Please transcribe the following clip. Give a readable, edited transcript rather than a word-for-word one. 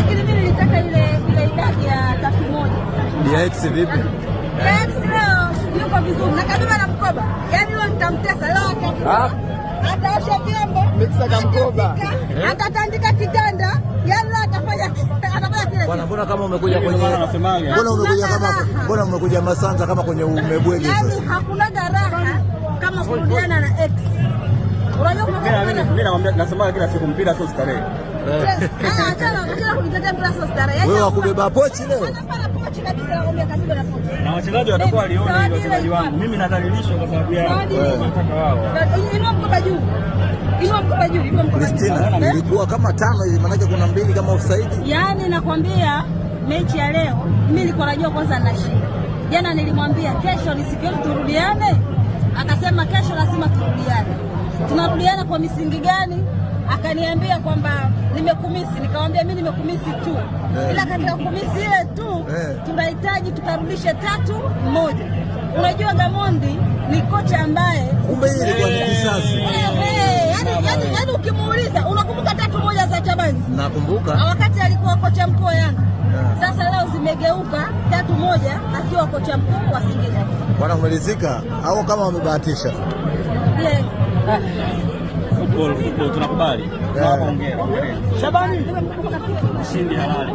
Lakini mimi nilitaka ile idadi ya 3-1. DX vipi? DX leo yuko vizuri na kabeba na mkoba. Yaani leo nitamtesa leo atakuwa. Ataosha vyombo. Mixa ka mkoba. Atatandika kitanda. Yaani leo atafanya kile. Bwana, mbona kama umekuja kwenye mbona umekuja kama mbona umekuja Masanza kama kwenye umebwege sasa? Yaani hakuna raha kama kurudiana na ex. Unajua Mimi nakwambia, nasema kila siku mpira sio starehe. Achana kunitetea mpira sio starehe. Wewe wakubeba pochi leo? Anapana pochi kabisa, nakwambia kabeba na pochi. Na wachezaji watakuwa waliona hilo, wachezaji wangu. Mimi nadhalilishwa kwa sababu yao. Nataka wao. Inua mkoba juu. Inua mkoba juu, inua mkoba juu. Christina, ilikuwa kama 5 hivi, maana kuna 2 kama offside. Yaani nakwambia mechi ya leo mimi nilikuwa najua kwanza nashinda. Jana nilimwambia kesho ni siku yetu turudiane. Akasema kesho lazima turudiane. Tunarudiana kwa misingi gani? Akaniambia kwamba nimekumisi. Nikamwambia mimi nimekumisi tu. Ila katika kumisi ile tu tunahitaji tukarudishe 3-1. Unajua Gamondi ni kocha ambaye kumbe hii ilikuwa ni kisasi. Yaani ukimuuliza unakumbuka 3-1 za Chabanzi? Nakumbuka. Wakati alikuwa kocha mkuu wa Yanga. Sasa leo zimegeuka 3-1 akiwa kocha mkuu wa Singida. Wanakumalizika au kama wamebahatisha? Yes. Football tunakubali. Tunawapa hongera. Shabani. Ushindi halali.